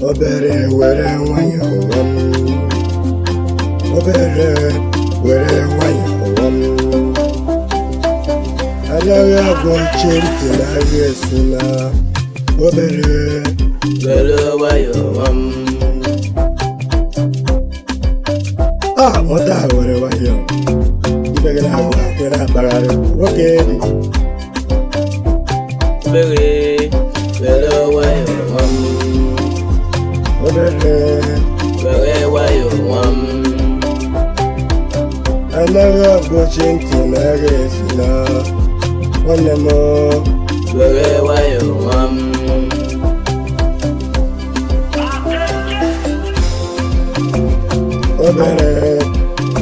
Obere, were nwayọọ nwa m. Obere, were nwayọọ nwa m. Anaghị agwọchi ntị n'ahịa esula. Obere. Were nwayọọ nwa m. A nwata a were nwayọọ. Ibe gị na-agwa akwe na-akpagharị nwoke dị. Obere, were nwayọọ nwa m. Obere. Were nwayọọ nwa m. Anaghị agwọchi ntị n'ahịa esula, nwanne m. Were nwayọọ nwa m. Obere.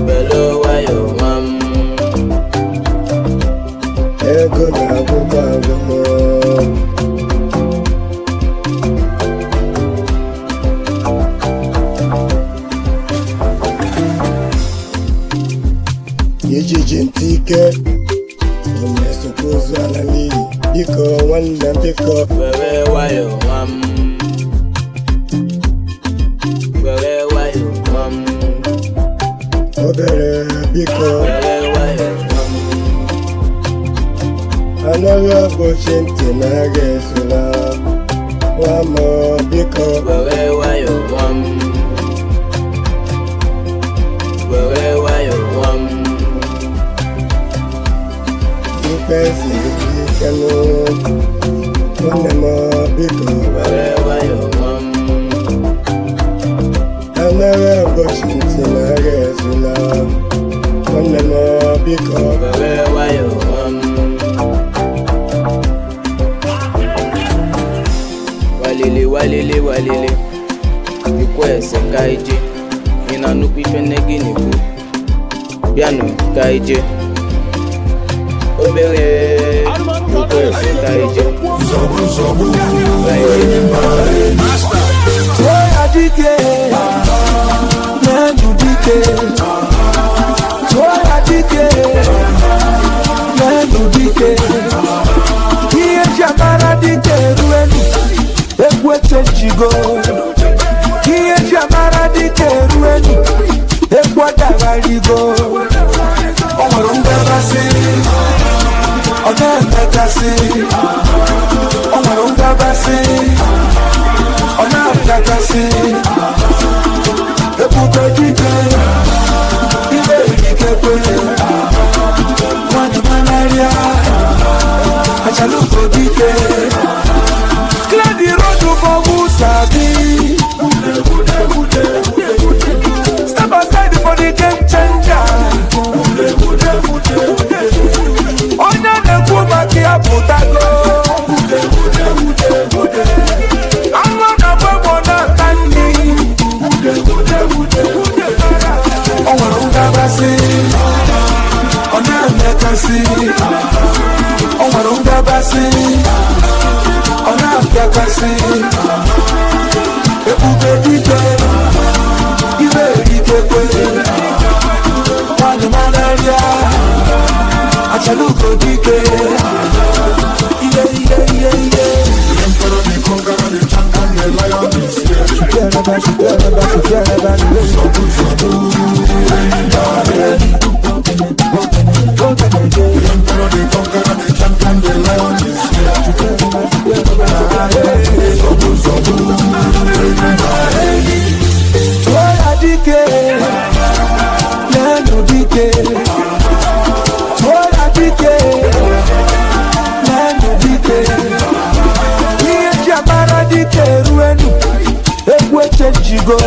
Were nwayọọ nwa m. Ego na-agwụkwa agwụ. Ijiji ntị ike ọ na-esokwa ozu ala n'iyi. Biko nwanne m, biko. Were nwayọọ nwa m. Were nwayọọ nwa m. Obere, biko. Were nwayọọ nwa m. Anaghị agbochi ntị na agha esula nwa m, biko. Were nwayọọ nwa m. Were nwayọọ nwa m. Ikpe ziri ike nụ, nwanne m, biko. Were nwayọọ nwa m. Anaghị agbochi ntị na agha esula, nwanne m, biko. Were nwayọọ nwa m. Walili walili walili, ikwu ese ka ije. Ị na-anụkwa ife nne gị na-ekwu? Bịanụ ka ije. Obere, ikwu ese ka ije. Ka ije. Tụọ ya dike, n'enu dike. Tụọ ya dike, n'enu dike. Ihe eji amara dike eruenu, egwu echenjigo. Ihe eji amara dike eruenu, egwu ọdagharigo. O nwere ngabasị, ọ na-emekasị. O nwere ngabasị, ọ na-apịakasị. Ebube dike, ibe erikekwe. Nwanyị manarịa, achalugo dike. Clear the road for who sabi. Step aside for the game changer. Onye na-ekwu maka ya pụtago. Anụ na-agba egbo na-ata nri. O nwere ngabasị, ọ na-emekasị. O nwere ngabasị, ọ na-apịakasị. Ebube dike, ibe erikekwe. Nwanyị manarịa, achalugo dike. Ihe ihe ihe ihe. Emperor, the conqueror, the champion, the lion is here. The emperor, the conqueror, the champion, the lion is here. Tụọ ya dike, n'enu dike. Tụọ ya dike, n'enu dike. Ihe eji amara dike eruenu, egwu echenjigo.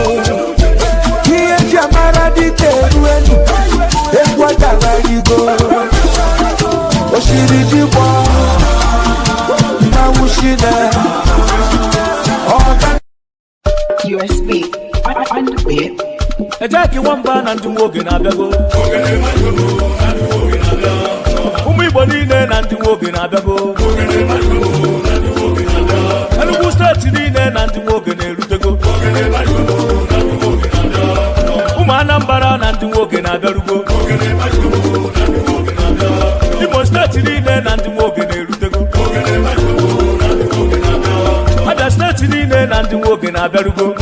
Ihe eji amara dike eruenu, egwu ọdagharigo. Oshiri jigbo, mmanwụ shine. Ọga. USB on the way. Ejeki nwamba na ndị nwoke na-abịago. Ụmụ Igbo niile na ndị nwoke na-abịago. Enugu Steeti niile na ndị nwoke na-erutego. Ụmụ Anambra na ndị nwoke na-abịarugo. Imo Steeti niile na ndị nwoke na-erutego. Abia Steeti niile na ndị nwoke. nwoke na-abịarugo.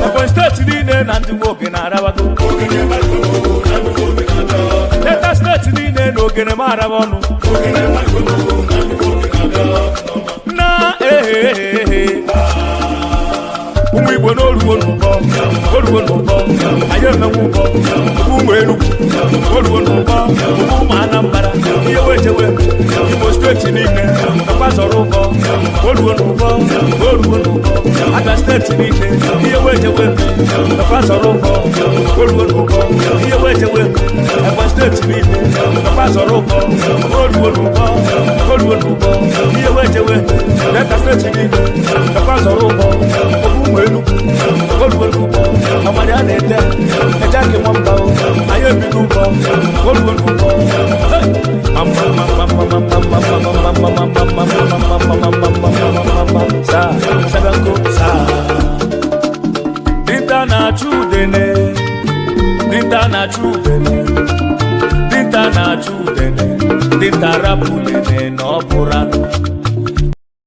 Ebonyi Steeti niile na ndị nwoke na-arabago. Delta Steeti niile na ogene m araba ọnụ na ehehehe. Ụmụ Igbo n'oruo n'ụbọ, oruo n'ụbọ, anyị emenwe ụbọ. Ụmụ Enugwu, oruo n'ụbọ. Ụmụ Anambra, ihe wejewe. Imo Steeti niile nakwa zọrọ ụbọ, oruo n'ụbọ, oruo n'ụbọ. Abia Steeti niile, ihe wejewe, nakwa zọrọ ụbọ, oruo n'ụbọ, ihe wejewe. Ebonyi Steeti niile nakwa zọrọ ụbọ, oruo n'ụbọ, oruo n'ụbọ, ihe wejewe. Delta Steeti niile nakwa zọrọ ụbọ. Ụmụ Enugwu, oruo n'ụbọ. Ọmọdé a na-ete eje akị nwamba o, anyị ebigo ụbọ, oruo n'ụbọ. Saa sabanko saa. Dinta na-achụ udene, dinta na-achụ udene, dinta na-achụ udene, dinta rapụ udene na ọ bụrụ anụ.